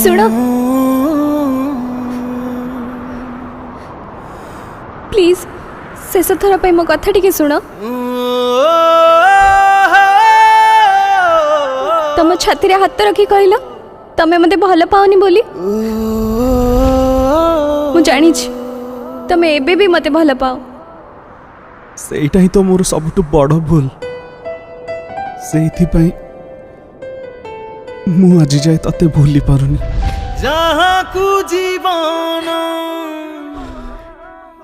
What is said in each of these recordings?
ଶୁଣ, ପ୍ଲିଜ୍, ଶେଷ ଥର ପାଇଁ ମୋ କଥା ଟିକେ ଶୁଣ। ତମ ଛାତିରେ ହାତ ରଖି କହିଲ ତମେ ମୋତେ ଭଲ ପାଅନି ବୋଲି। ମୁଁ ଜାଣିଛି ତମେ ଏବେ ବି ମୋତେ ଭଲ ପାଅ। ସେଇଟା ହିଁ ତ ମୋର ସବୁଠୁ ବଡ଼ ଭୁଲ। ସେଇଥିପାଇଁ ମୁଁ ଆଜି ଯାଏ ତତେ ଭୁଲି ପାରୁନି। ଯାହାକୁ ଜୀବନ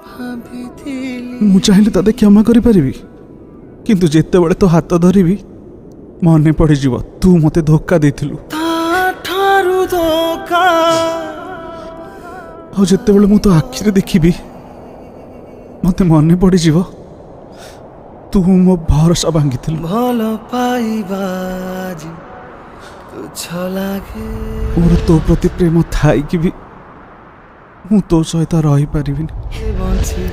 ଭାବିଥିଲି। ମୁଁ ଚାହିଁଲେ ତତେ କ୍ଷମା କରିପାରିବି, କିନ୍ତୁ ଯେତେବେଳେ ତୋ ହାତ ଧରିବି, ମନେ ପଡ଼ିଯିବ ତୁ ମୋତେ ଧୋକା ଦେଇଥିଲୁ। ତାଠାରୁ ଧୋକା। ଆଉ ଯେତେବେଳେ ମୁଁ ତୋ ଆଖିରେ ଦେଖିବି, ମୋତେ ମନେ ପଡ଼ିଯିବ ତୁ ମୋ ଭରସା ଭାଙ୍ଗିଥିଲୁ। ଭଲ ପାଇବା ଆଜି ତୁଚ୍ଛ ଲାଗେ। ମୋର ତୋ ପ୍ରତି ପ୍ରେମ ଥାଇକି ବି ମୁଁ ତୋ ସହିତ ରହିପାରିବିନି। ବଞ୍ଚି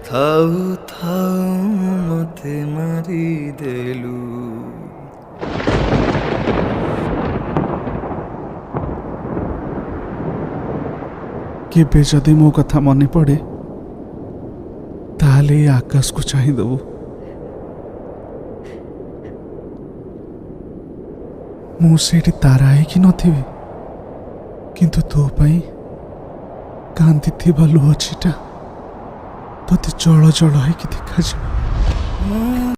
ଥାଉ ଥାଉ ମତେ ମାରିଦେଲୁ। କେବେ ଯଦି ମୋ କଥା ମନେ ପଡ଼େ, ତାହେଲେ ଏଇ ଆକାଶକୁ ଚାହିଁଦେବୁ। ମୁଁ ସେଇଠି ତାରା ହେଇକି ନଥିବି, କିନ୍ତୁ ତୋ ପାଇଁ କାନ୍ଦିଥିବା ଲୁହ ଛିଟା ତୋତେ ଜଳ ଜଳ ହେଇକି ଦେଖାଯିବ। ମୁଁ